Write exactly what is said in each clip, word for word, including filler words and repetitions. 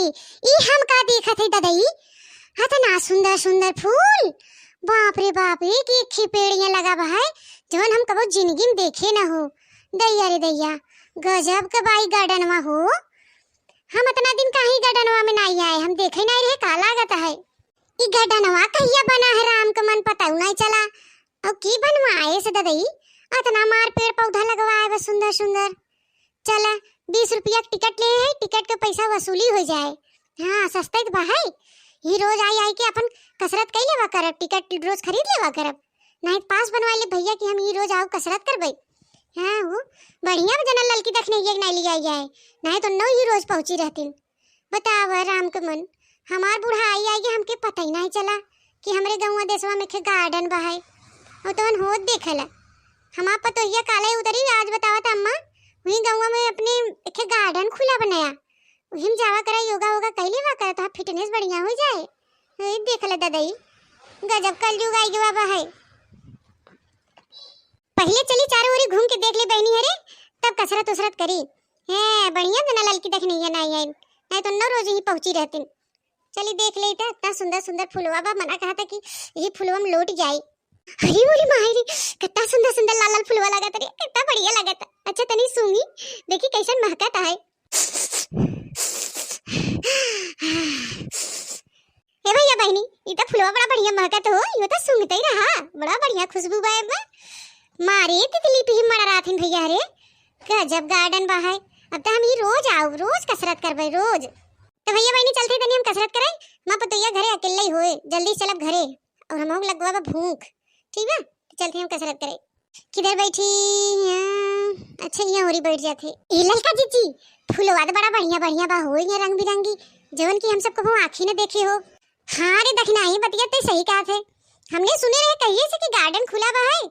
ई हम का देखत है ददई? अतना सुंदर सुंदर फूल, बाप रे बाप, एक एक ही पेड़ यहाँ लगा बा है, जवन हम कबो जिंदगी में देखे न हो। दैया रे दैया, गजब के बाई गार्डनवा हो। हम अतना दिन काहे गार्डनवा में नाई आए, हम देखे नाई रहे का लागत है। ई गार्डनवा कहिया बना है राम के मन पता नाई चला। और की बनवाए से ददई, अतना मार पेड़ पौधा लगवाए बस सुंदर सुंदर। चला, बीस रुपया के टिकट ले है, टिकट के पैसा वसूली हो जाए। हाँ, सस्ता ही तो बा है। ही रोज आई आई के अपन कसरत कई लेवा करब, टिकट रोज खरीद लेवा करब। नहीं तो पास बनवा ले भैया कि हम ही रोज आओ कसरत करबे। हाँ, वो बढ़िया बा जनल ललकी दखिनहिया के नाई लिया जाए, नहीं तो नौ ही रोज पहुँची रहती। बतावा राम के मन, हमार बुढ़ाई आई के हमके पता ही नहीं चला कि हमरे गौवा देशवा में एक गार्डन बा है। और तवन होत देखला, हमार पतोहिया काले उतरी, आज बतावत अम्मा, वही गौवा में अपने एक गार्डन खुला बनाया, वही में जावा करा, योगा वोगा कैले वा करत, फिटनेस बढ़िया हो जाए। वही देखला ददई, गजब कलयुग आई गवा बा है। पहिले चली चारों ओरी घूम के देख ले बहनी हरे, तब कसरत उसरत करी। हे बढ़िया जना ललकी दखिनहिया नाई आई, नहीं तो नौ रोज ही पहुँची रहती। चली देख ले, इतना सुंदर सुंदर फुलवा बा, मना कहा था कि यही फुलवा में लोट जाई। अरे मोरी माई रे, कितना सुंदर सुंदर लाल लाल फुलवा लागत रे, कितना बढ़िया लागत। अच्छा तनी सूंघी, देखी कैसन महकत है। हे भैया बहनी, ई तो फुलवा बड़ा बढ़िया महकत हो, यो तो सूंघते ही रहा, बड़ा बढ़िया खुशबू बा एमे। मारे तितली पिही मड़ा राथिन भैया रे, गजब गार्डन बा है। अब तो हम ई रोज आओ, रोज कसरत करबे, रोज। तो भैया बहनी चलते तनी हम कसरत करे, माँ पतोहिया घरे अकेले ही होए, जल्दी चलब घरे। और हम लगवा बा भूख, ठीक बा? तो चलते हम कसरत करे। किधर बैठी? हाँ, अच्छा यहाँ ओरी बैठ जाते। ए ललका जीजी, फुलवा तो बड़ा बढ़िया बढ़िया बा हो, ये रंग बिरंगी, जवन की हम सब कबो आँखी न देखे हो। हाँ रे दखिनही, बतिया ते सही कहा थे, हमने सुने रहे कहिए से कि गार्डन खुला बा है,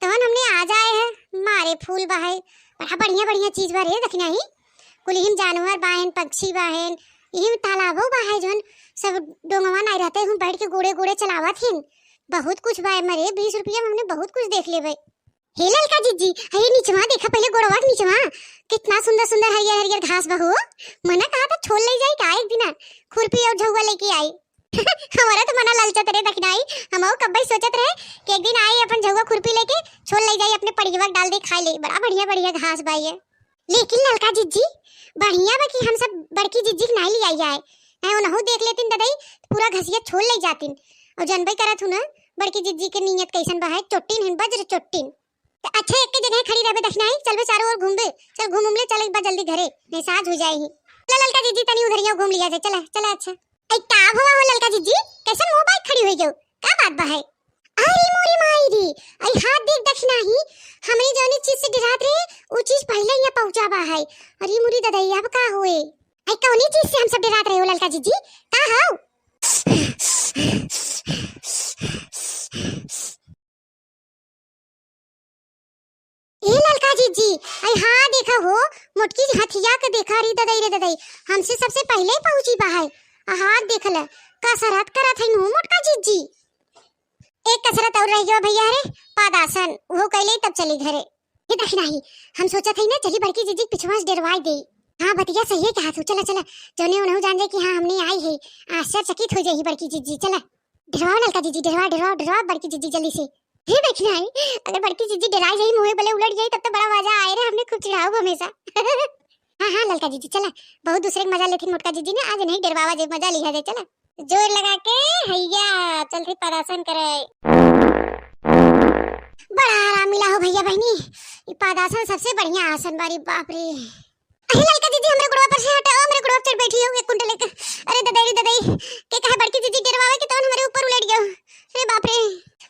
तवन हमने आ जाए है। मारे फूल बा है, बड़ा बढ़िया बढ़िया चीज बा रे दखिनही। कुल इहिम जानवर बाहेन, पक्षी बाहेन, इहिम तालाबो बा है, जौन सब डोंगवा नाई रहते, हम बैठ के गोड़े गोड़े चलावत हिन। बहुत कुछ बा मरे, बीस रुपया में हमने बहुत कुछ देख लेबे। हे ललका जीजी, हे निचवा देखा पहिले गोड़वा के निचवा, कितना सुंदर सुंदर हरियर हरियर घास बा हो। मना कहा था छोल ले जाई का एक दिना, खुरपी और झउआ लेके आई। हमारा तो मना ललचत रहे दखिनही, हमहू कब्बे सोचत रहे कि एक दिन आई अपन झउआ खुरपी लेके छोल ले जाई, अपने पड़ियवा के डाल दे खाए ले, बड़ा बढ़िया बढ़िया घास बा ये। लेकिन ललका जीजी, बढ़िया बा कि हम सब बड़की जीजी के नाई लियाई आए, नहीं उनहू देख लेतिन ददई, पूरा घसिया छोल ले जातिन। और जनबे करत हूँ ना, बड़की जीजी के नीयत कैसन बा है, चोट्टिन हिन, वज्र चोट्टिन। त अच्छा, एक के जगह खड़ी रहबे दखिनही, चलबे चारों ओर घूमबे, चल घूम उम ले, चल एक बार जल्दी घरे, नहीं साँझ हो जाए ही। चल ललका जीजी, तनी उधरिया घूम लिया जाए, चला, चला। अच्छा। ऐ का हुआ हो ललका जीजी, कैसन मुँह बाई खड़ी हो गयो, का बात बा है? अरे मोरी माई रे, ऐ हाथ देख दखिनही, हमरे जौनी चीज से डरात रहे, वो चीज पहले यहाँ पहुँचा बा है। अरे मोरी ददई, अब का होए? ऐ कौनी चीज से हम सब डरात रहे हो ललका जीजी, का हो? ए ललका जीजी, आई हाँ देखा हो, मोटकी हथिया के देखा रे ददई रे ददई, हमसे सबसे पहिले पहुँची बा है। आ हाथ देख ले, कसरत करत है नु मोटका जीजी। एक कसरत और रह गयो भैया रे, पादासन, वो कैले तब चली घरे। हे दखिनही, हम सोचत है ना चली बड़की जीजी के पिछवा से डरवाई दे। हाँ बतिया सही है कहा तू, चला चला, जौने उनहू जान जाए कि हाँ हमने आई है, आश्चर्यचकित हो जाए बड़की जीजी, चला। डरवाओ ललका जीजी, डरवा डरवा डरवा बड़की जीजी जल्दी से। हे दखिनही, अगर बड़की जीजी डराई जाई, मुँहे बले उलट जाई, तब तो बड़ा मजा आए रे, हमने खूब चिढ़ाओ हमेशा। हाँ हाँ ललका जीजी चला, बहुत दूसरे के मजा लेथिन मोटका जीजी ने, आज नहीं डरवावा जाए, मजा लिहा जाए, चला। जोर लगा के हैया चलती पादासन करे। बड़ा आराम मिला हो भैया बहनी, ई पादासन सबसे बढ़िया आसन बारी, बाप रे। अरे ललका जीजी, हमरे गोड़वा पर से हटाओ, हमरे गोड़वा पर चढ़ बैठी हो एक कुंटल एक। अरे ददई रे ददई, के कहे बड़की जीजी डरवावे के तवन हमरे ऊपर उलट गयो। अरे बाप रे।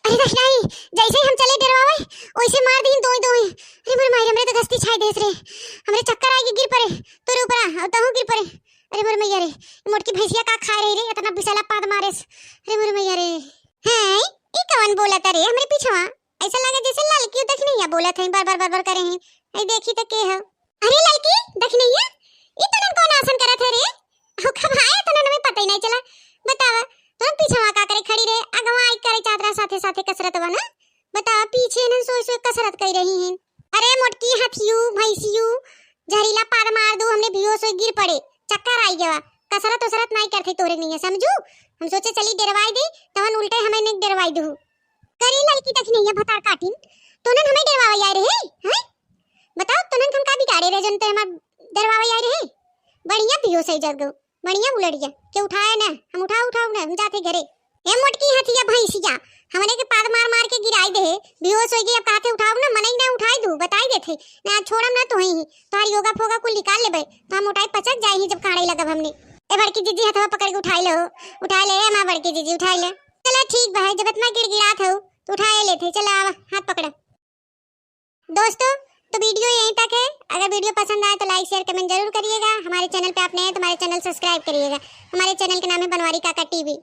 अरे दखिनही, जैसे ही हम चले डरवावे, वैसे मार दीन दोई दोई। अरे मोर माई रे, हमरे तो गस्ती छाई देस रे, हमरे चक्कर आए के गिर पड़े, तोरे ऊपर आ, और तहूँ गिर पड़े। अरे मोर मैया रे, मोटकी भैंसिया का खाए रही रे, इतना बिसला पाद मारेस। अरे मोर मैया रे। हैं, ई कवन बोलत रे हमरे पीछवा? ऐसा लगे जैसे ललकी दखिनही बोलत है, बर बर बर बर करे हैं। ऐ देखी तो के हो? अरे ललकी दखिनही, ई तनन कौन आसन करत है रे? हो खबाए तनन में पता ही नहीं चला। बतावा, तुम पीछवा का करे खड़ी रहे, अगवा आई करे चादरा साथे साथे कसरत बना। बतावा, पीछे न सोई सोई कसरत कर रही हैं। अरे मोटकी हथियू, भैंसियू, जहरीला पाद मार दो, हमने बेहोश होई गिर पड़े, चक्कर आई गवा। कसरत उसरत नाई करत है तोहरे नहीं है, समझू? हम सोचे चली डेरवाई दे, तवन उल्टे हमें नहीं डेरवाई दू। करे लड़की देखी नहीं है भतार काटिन, तोनन हमें डेरवावे आए रहे, हैं? बताओ, तोनन हम का बिगाड़े रहे जन ते हमार डेरवावे आए रहे? बढ़िया पियो सही जग गो, बढ़िया उलड़िया के उठाए ना, हम उठाऊ उठाऊ ना, हम जाते घरे। ए मोटकी हथिया भैंसिया, हमने के पाद मार मार के गिराई दे, बेहोश हो गई, अब कहते उठाऊ ना, मनई ना उठाई दू, बताई देते ना, छोड़म ना तोहई ही, तोहार योगा फोगा कुल निकाल लेबे, तो हम उठाई पचक जाए ही जब काढ़े लगब हमने। ए बड़की जीजी हथवा पकड़ के उठाई ले हो, उठाई ले, ए हमार बड़की जीजी उठाई ले। चला ठीक भाई, जब इतना गिड़गिड़ात हो तो उठाए लेते, चला आवा, हाथ पकड़ा। दोस्तों, तो वीडियो यहीं तक है। अगर वीडियो पसंद आए तो like, share, comment जरूर करिएगा। हमारे चैनल पे आप नए हैं तो हमारे चैनल सब्सक्राइब करिएगा। हमारे चैनल के नाम है बनवारी काका टीवी।